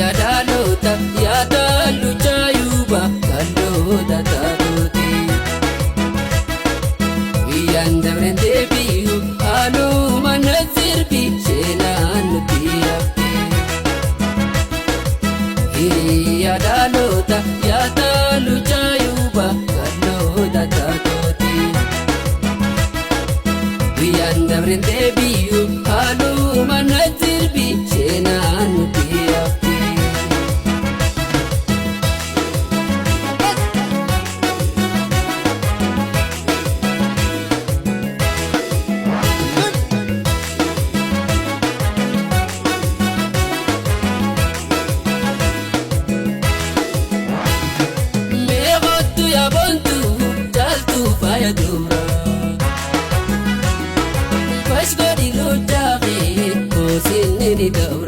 Hiriyaa dhaloota yaadaan luchaayuuba kalloota taatooti. Guyyaan dabreen deebi'u haaluma na sirbi seenaan nuti hafte. Hiriyaa dhaloota yaadaan luchaayuuba kalloota taatooti. Guyyaan dabreen deebi'u haaluma na sirbi seenaan nuti hafte. Meeqottu yaabontu caaltuu faaya dura. Bashkoodi luchaaqee koosinni ni ta'u.